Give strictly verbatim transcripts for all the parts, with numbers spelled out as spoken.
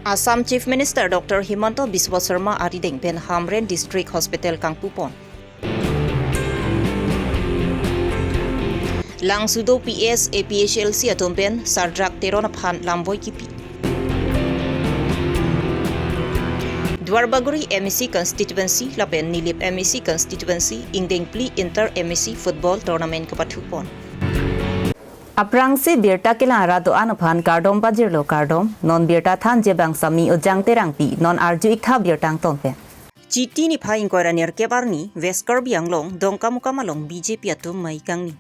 Assam Chief Minister Doctor Himanta Biswa Sarma arideng pen Hamren District Hospital kangpupon. Langsudo P S A P H L C atum pen Sadrak Teron aphan lamvoi kipi. Duarbagori M A C constituency lapen Nilip M A C constituency ingdeng phli inter M A C football tournament kepathupon. Aphrangsi birta kelang arat do-an aphan kardom pajirlo kardom, non birta thanji abang sami Ujang Terangpi, non arju-ik tha birta angton pen. Chiti niphai ingkoi ra nerkep arni West Karbi Anglong Dongkamukam along B J P atum mei kangni.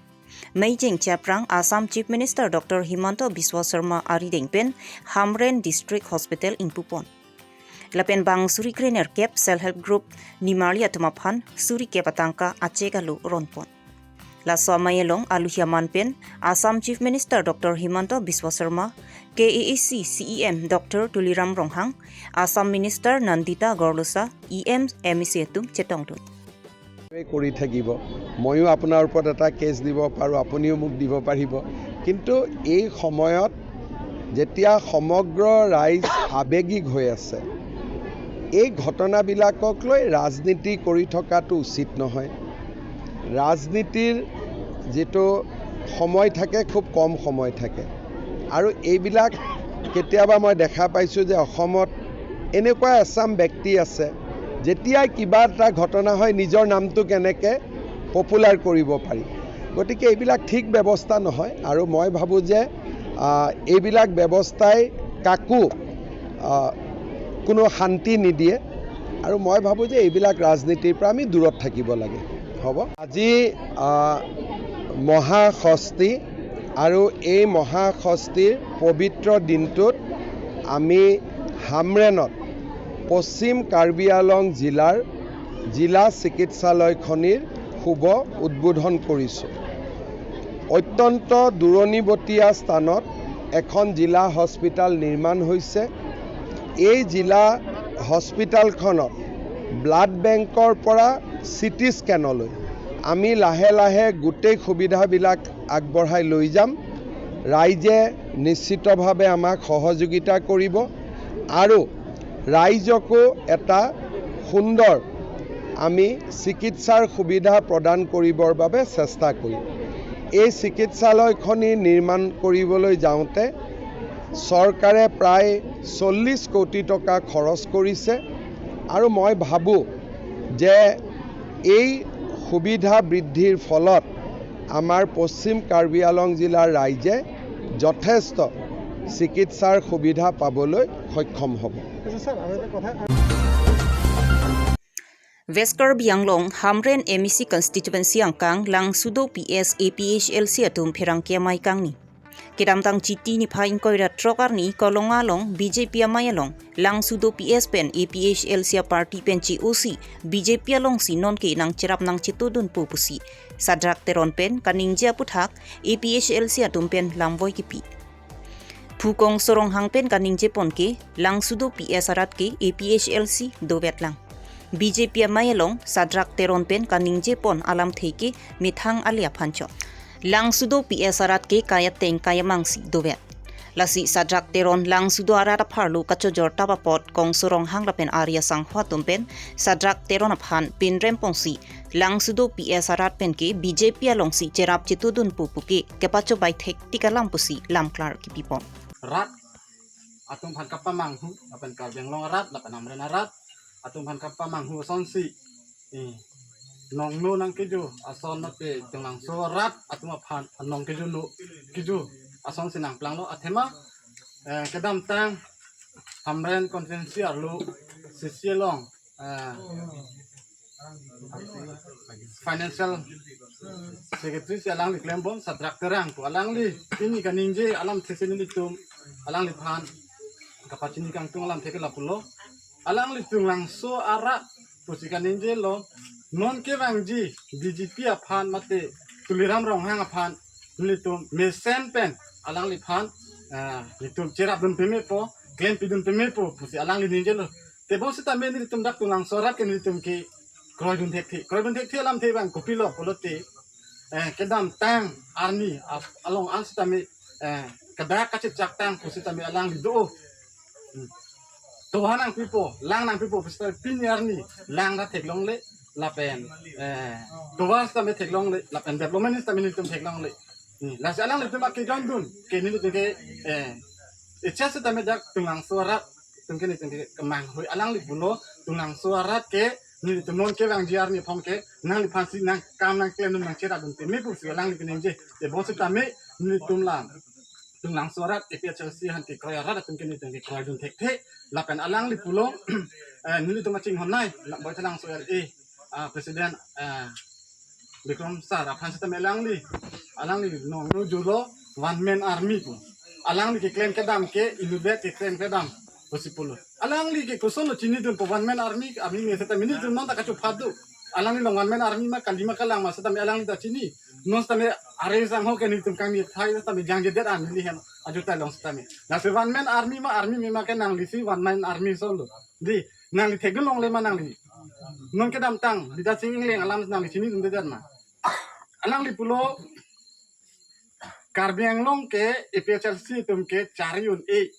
Mei jengche aphrang Assam Chief Minister Doctor Himanta Biswa Sarma arideng pen Hamren District Hospital ingpupon. Lapen bang suri krenerkep Self Help Group nimarli atum aphan suri kep atangka achek alu ronpon. Laso amei along aluhi aman pen Assam Chief Minister Doctor Himanta Biswa Sarma, K A A C C E M Doctor Tuliram Ronghang, Assam Minister Nandita Gorlosa, E M, M A C atum chetongdun. কৰি থাকিব। ময়ো আপোনাৰ ওপৰত এটা কেছ দিব পাৰোঁ, আপুনিও মোক দিব পাৰিব। কিন্তু এই সময়ত যেতিয়া সমগ্ৰ ৰাইজ আৱেগিক হৈ আছে, এই ঘটনাবিলাকক লৈ ৰাজনীতি কৰি থকাটো উচিত নহয়। ৰাজনীতিৰ যিটো সময় থাকে, খুব কম সময় থাকে। আৰু এইবিলাক কেতিয়াবা মই দেখা পাইছোঁ যে অসমত এনেকুৱা এচাম ব্যক্তি আছে, যেতিয়াই কিবা এটা ঘটনা হয়, নিজৰ নামটো কেনেকে পপুলাৰ কৰিব পাৰি। গতিকে এইবিলাক ঠিক ব্যৱস্থা নহয়। আৰু মই ভাবোঁ যে, আহ, এইবিলাক ব্যৱস্থাই কাকো, আহ, কোনো শান্তি নিদিয়ে। আৰু মই ভাবোঁ যে এইবিলাক ৰাজনীতিৰ পৰা আমি দূৰত থাকিব লাগে। হ'ব? আজি, আহ, মহাষষ্ঠী আৰু এই মহাষষ্ঠীৰ পবিত্ৰ দিনটোত আমি হামৰেনত পশ্চিম কাৰ্বি আংলং জিলাৰ জিলা চিকিৎসালয়খনিৰ শুভ উদ্বোধন কৰিছোঁ। অত্যন্ত দূৰণিবতীয়া স্থানত এখন জিলা হস্পিটেল নিৰ্মাণ হৈছে। এই জিলা হস্পিটেলখনত ব্লাড বেংকৰ পৰা চি টি স্কেনলৈ আমি লাহে লাহে গোটেই সুবিধাবিলাক আগবঢ়াই লৈ যাম। ৰাইজে নিশ্চিতভাৱে আমাক সহযোগিতা কৰিব আৰু ৰাইজকো এটা সুন্দৰ আমি চিকিৎসাৰ সুবিধা প্ৰদান কৰিবৰ বাবে চেষ্টা কৰিম। এই চিকিৎসালয়খনি নিৰ্মাণ কৰিবলৈ যাওঁতে চৰকাৰে প্ৰায় চল্লিছ কোটি টকা খৰচ কৰিছে আৰু মই ভাবোঁ যে এই সুবিধা বৃদ্ধিৰ ফলত আমাৰ পশ্চিম কাৰ্বি আংলং জিলাৰ ৰাইজে যথেষ্ট চিকিৎসাৰ সুবিধা পাবলৈ সক্ষম হ'ব। West Karbi Anglong Hamren M A C constituency angkang Langsudo P S A P H L C atum pherangke amei kangni. Kedamtang Chiti niphai ingkoi ra throk arni Kolonga along B J P amei along Langsudo P S pen A P H L C aparty pen che-osi B J P alongsi nonke nangcherap nangchetudunpo pusi Sadrak Teron pen kaningje aputhak A P H L C atum pen lamvoi kipi. Phu Kongso Ronghang pen kaningjepon ke Langsudo P S arat ke A P H L C dovetlang. B J P amei along Sadrak Teron pen kaningjepon alamthe ke methang ale aphan chot. Langsudo P S arat ke kayateng kayamangsi dovet. Lasi Sadrak Teron Langsudo arat apharlo kachojor tap apot Kongso Ronghang lapen Arya Sangho atum pen Sadrak Teron aphan pinrem pongsi Langsudo P S arat pen ke B J P alongsi cherap chetudunpo puke kepachobei thektik alam pusi lamklar kipipon. Rat atum aphan kapamanghu, lapen Karbi Anglong arat, lapen Hamren arat atum aphan kapamanghu asonsi, eh, nongno nangkeju ason mate Tunglangso arat atum aphan nongkeju no keju asonsi nangplanglo athema, eh, kedamtang Hamren constituency arlo C C along, eh, financial secretary si alangli klembom Sadrak Terang pu alangli pini kaningje alamthe si nelitum alangliphan kapachini kangtung alamthe ke lapulo. Alangli Tunglangso arat pusi kaningjelo, non kevangji B J P aphan mate Tuliram Ronghang aphan nelitum mesen pen alangliphan, ah, nelitum cherapdun pemepo, klempidun pemepo pusi alangli ningjelo. Tebon sitame nelitum dak Tunglangso arat ke nelitum ke kroidun thekthe. Kroidun thekthe alamthe abang kopilo pulote, eh, kedamtang arni ap-, along an sitame, eh, kedak kachichaktang pusitame alangli do. Hmm. Toha nangpipo, lang nangpipo, pista pini arni, lang ta theklongle, lapen, eh, toha sitame theklongle, lapen development sitame nelitum theklongle. Hmm, lasi alanglitum akejondun, ke nelitum ke, eh, icha sitame dak Tunglangso arat, tum ke nelitum ke kemanghoi alangli pulo, Tunglangso arat ke, nelitum non kevangji arni aphan ke, nangliphansi nangkam nangklemdun nangcherapdun tame pusi alangli keningje, te bonsitame, nelitum lang. Tunglangso arat A P H L C aphan kekroi arat atum ke nelitum kekroidun thekthe. Lapen alangli pulo, eh, nelitum achinghonnei, la Boithalangso L A, ah, President, eh, Bikram sir aphan sitame alangli, alangli nongno julo one man army pu. Alangli keklem kedam ke inutvet keklem kedam pusi pulo. Alangli ke kosonlo chinidunpo one man army, army me sitame nelitum non ta kachopha do. Alangli long one man army ma kali ma kalang ma sitame alangli ta chini. Non sitame are sangho ke nelitum kangni thai sitame jangjedet an neli hem ajutai long sitame. Lasi one man army ma army me ma ke nanglisi one man army sonlo. Dei, nangli thekdun longle ma nangli. Non kedamtang, Bidya Sing Engleng alam nangli chinidundedet ma. Alangli pulo, Karbi Anglong ke A P H L C atum ke chari un-e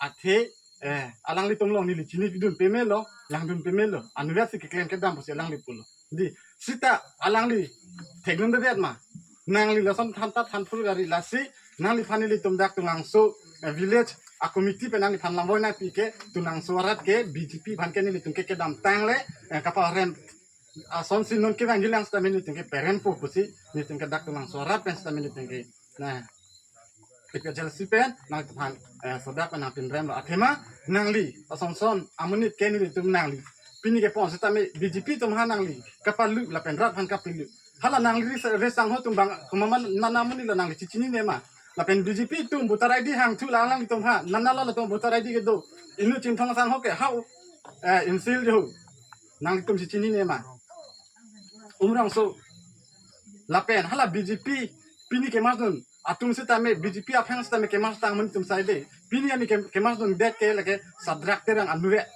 athe, eh, alanglitum along neli chinidun pamelo, langdun pamelo, anutvet si keklem kedam pusi alangli pulo. Dei, sita alangli thekdundedet ma. Nangli lason than ta than phurgari lasi, nangliphan nelitum dak Tunglangso, eh, village a committee pen nangliphan lamvoi nangpi ke, Tunglangso arat ke B J P aphan ke nelitum ke kedamtang le, eh, kaparem asonsi non kevangji lang sitame nelitum ke perempo pusi, nelitum ke dak Tunglangso arat pen sitame nelitum ke, na, A P H L C pen, nangtum aphan, eh, sodak pen nangpinremlo. Athema, nangli, asonson, amonit ke nelitum nangli. Pini kepon sitame B J P atum aphan nangli, kapalu, lapen rat aphan kapilu. Hala nangli ris-, ris sangho atum bang, komat ma nana amonit lo nangli chichinine ma. Lapen B J P atum voter I D hangthu la nanglitum aphan, nana lo latum voter I D kedo. Inut Chinthong sangho ke hau, eh, insil jo. Nanglitum chichinine ma. Umrongso. Lapen hala B J P pini kemasdun atum sitame B J P aphan sitame kemastang amonit atum saide. Pini ani ke-, kemasdundet ke lake Sadrak Terang anutvet.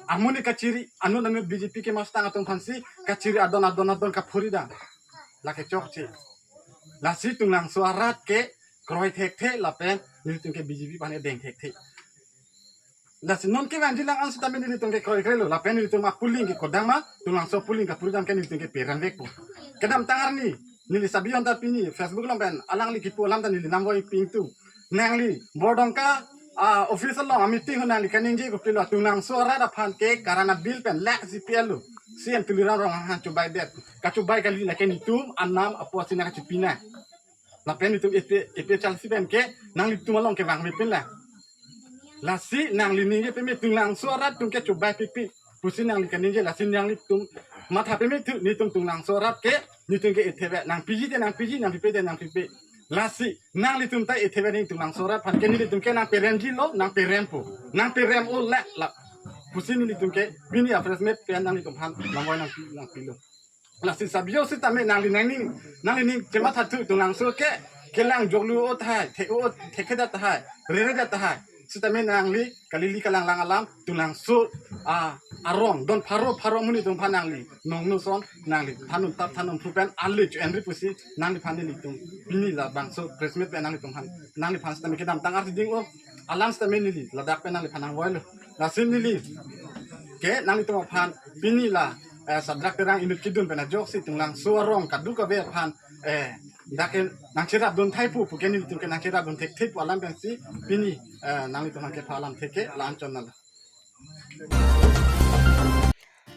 Amonit kachiri, anut anut B J P kemastang atum aphansi kachiri adon adon adon kaphoridang. Lake chokche. Lasi Tunglangso arat ke kroi thekthe lapen nelitum ke B J P aphan edeng thekthe. Lasi non kevangji lang an sitame nelitum ke kroikrelo, lapen nelitum a polling ke kodang ma, Tunglangso polling kaphoridam ke nelitum ke peremvekpo. Kedamtang arni, neli sabi on ta pini, Facebook along pen, alangli kipu alam ta neli nangvoi pingtung. Nangli, Bordongka, ah, office along, a meeting ho nangli kaningje kopilo, Tunglangso arat aphan ke, Karana bill pen, lak C P L lo, C M Tuliram Ronghang aphan chobaidet. Kachobai kali lake nelitum, anam, apo asina kachepina. Lapen nelitum A P, A P H L C pen ke, nanglitum along kevangve pin la. Lasi nangli ningje peme Tunglangso arat atum ke chobai pipi. Pusi nangli kaningje lasi nanglitum matha peme thu nelitum Tunglangso arat ke nelitum ke etheve nangpiji te nangpiji nangpipe te nangpipe. Lasi nanglitum ta etheve nelitum Tunglangso arat aphan ke nelitum ke nangperemjilo nangperempo. Nangperem-o la la. Pusi nelitum ke pini a press meet pen nanglitum aphan nangvoi nangpi nangpilo. Lasi sabi jo sitame nangli nangning, nangli ning chemathathu Tunglangso ke, kelang joklu-o tahai, thek-o, thekthedet tahai, reredet tahai. Sitame nangli, kalili kalanglang alam, Tunglangso, ah, arong, don pharo, pharo amonit atum aphan nangli, nongno son, nangli, thanun tap, thanun phru pen, ali chu enri pusi, nangliphan nelitum, pini labangso, press meet pen nanglitum aphan, nangliphan sitame kedamtang arsi ding-o, alam sitame neli, ladak pen nangliphan nangvoilo. Lasi neli, ke nanglitum aphan, pini la, eh, Sadrak Terang inut kedun pen ajoksi Tunglangso arong kadokave aphan, eh, dak ke nangcherapdun thai pu, pu ke nelitum ke nangcherapdun thekthe pu alam pensi pini, eh, nanglitum aphan kepha alam theke la-an chon nang.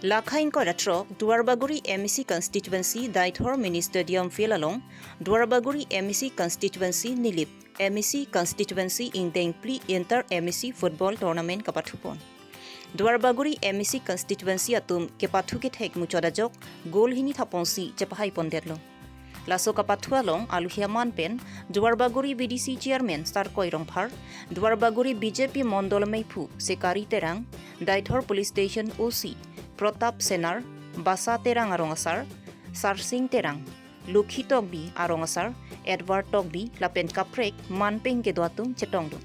Lakha ingkoi ra throk, Duarbagori M A C constituency Deithor Mini Stadium field along, Duarbagori M A C constituency Nilip M A C constituency ingdeng phli inter M A C football tournament kapathupon. Duarbagori M A C constituency atum kepathu kethek muchot ajok goal hini thapon si chepahai pondetlo. Laso kapathu along aluhi aman pen Duarbagori B D C chairman Sarkoi Rongphar, Duarbagori B J P mondol meiphu Sekari Terang, Deithor Police Station O C Pratap Senar, Basa Terang arong asar, Sarsing Terang, Lukhi Tokbi arong asar, Edward Tokbi lapen kaprek manpeng kedo atum chetongdun.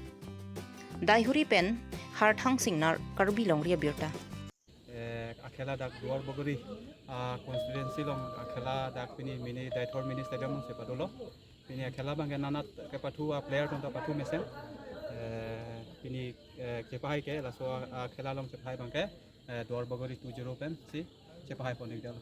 Deithor pen Harthang Singnar, Karbi Longri Abirta. Eh, akhela dak Duarbagori, ah, constituency along akhela dak pini mini Deithor mini stadium along si padolo. Pini akhela abang ke nanat kepathu a player atum ta pathu mesen. Eh, Pini, eh, chepahai ke, laso, ah, khela along chepahai abang ke, eh, Duar Bagori two zero pensi chepahai pon ik dalo.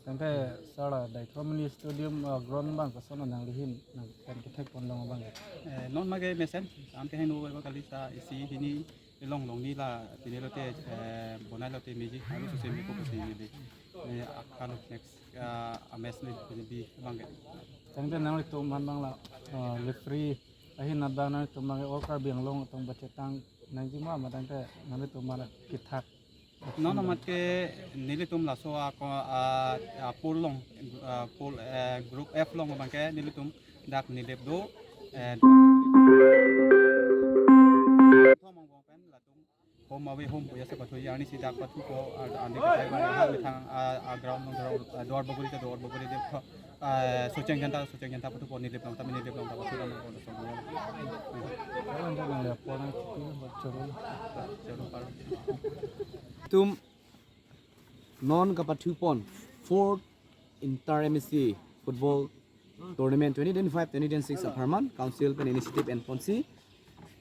Tangte sala Daithor Mini Stadium, ah, ground abang koson nangli ahin nangpen kethek pon long abang ke? Eh, non mage mesen, an ke heno ba kali sa isi hini along longni la pini lote, eh, bonai lote meji, aru sose meko kosi meji. Eh, akan next, ah, ames ni pini bi abang ke. Tangte nanglitum aphan abang la, ah, referee ahin abang nanglitum abang ke all Karbi Anglong atum bachetang nangji ma, ma tangte nanglitum aphan kethak. Non amat ke nelitum laso a ko-, a, a pool along, a pool, eh, group F along abang ke nelitum dak nilip do, eh, home away home pu jase pathu arnisi dak pathupo, a, andi katai ba ha methang, a, a ground along ground, a Duar Bagori ta Duar Bagori de, a, Socheng Janta, Socheng Janta pathupo, nilip along ta nilip along ta pathu along ko so. Kalau anda nang lihat pon itu buat choro. Choro paro. Tum non kapathu pon fourth Inter M A C Football Tournament twenty twenty-five twenty twenty-six apharman Council pen initiative en ponsi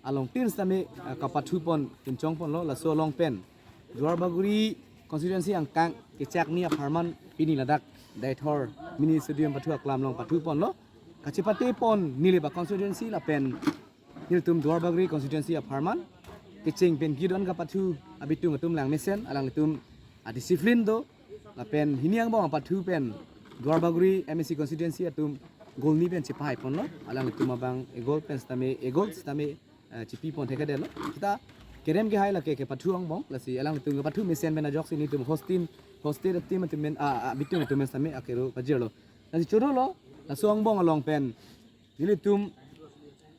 along tin sitame, ah, kapathu pon pinchong ponlo, laso along pen Duar Bagori constituency angkang kechak ni apharman pini ladak Daithor Mini Stadium pathu aklam along pathu ponlo. Kachepate pon neli ba constituency lapen nelitum Duar Bagori constituency apharman kecheng pen kidon kapathu abitung atum lang mesen, alanglitum a discipline do, lapen hini angbong apathu pen Duar Bagori M A C constituency atum goal ni pen chepahai ponlo, alanglitum abang a goal pen sitame, a goal sitame, eh, chepi pon thekadelo. Kita kerem kehai lake kepathu angbong, lasi alanglitum kepathu mesen pen ajoksi nelitum hosting, hosting team atum pen, ah, ah, abitung atum pen sitame akero pajirlo. Lasi choro lo, laso angbong along pen nelitum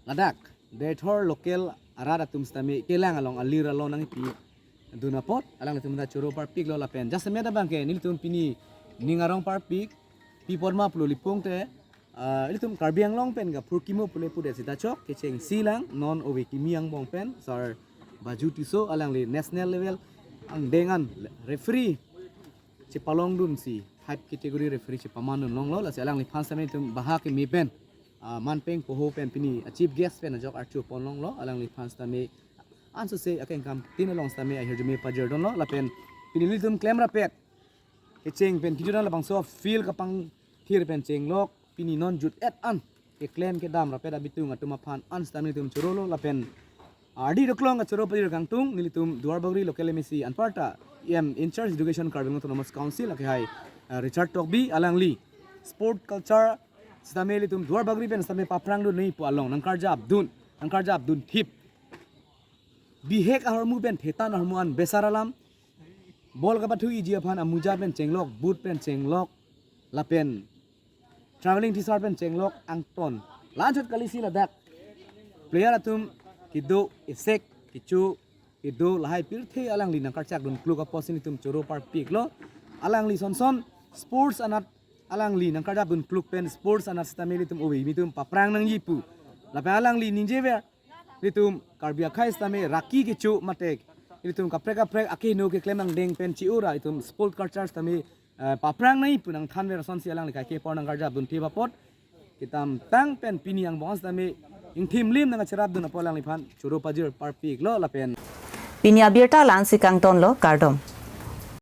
ladak Daithor local arat atum sitame kelang along alir along nangpi dun apot alanglitum ta choro parpiklo lapen jasemet abang ke nelitum pini ning arong parpik pi apot ma pulo lipong te, ah, ilitum Karbi Anglong pen kaphurkimo pule pudet sita chok kechengsi lang non ove kimi angbong pen Sir Baju Tisso alangli national level angdeng an referee chepalong dunsi five category referee chepaman dun longlo, lasi alangliphan sitame tum bahak kimi pen, ah, manpeng poho pen pini, ah, chief guest pen ajok archo pon longlo, alangliphan sitame ansose akeng kam tin along sitame ahirjume pajir dunlo, lapen pini nelitum klem rapet kecheng pen kijut an labangso field kapangthir pen chenglok, pini non jut et an keklem kedam rapet abitung atum aphan an sitame nelitum chorolo lapen ardi doklong kachoro pajir kangtung nelitum Duar Bagori local M A C anparta E M in charge education Karbi Anglong Autonomous Council akehai, eh, Richard Tokbi alangli sport culture sitame nelitum Duar Bagori pen sitame paphrang dun nangji pu along nangkarjap dun, nangkarjap dun thip. Bihek ahormu pen thetan ahormu an besar alam. Ball kapathu iji aphan amuja pen chenglok, boot pen chenglok, lapen traveling t-shirt pen chenglok angton. Lanchot kalisi ladak player atum kedo esek kecho kedo lahai pirthe alangli nangkarchak dun kluk apotsi nelitum choro parpiklo. Alangli sonson sports anat alangli nangkarjap dun kluk pen sports anat sitame nelitum ove kimi atum paphrang nangji pu. Lapen alangli ningjever nelitum Karbi akhei sitame raki kecho mate nelitum kaprek kaprek akeheno keklem angdeng pen chi-ora nelitum sport culture sitame, eh, paphrang nangji pu nangthanver asonsi alangli kaike apor nangkarjap dun thip apot kedamtang pen pini angbong sitame ingthim lim nangkacherap dun apot alangliphan choro pajir parpiklo lapen. Pini abirta la-ansi kangtonlo, kardom.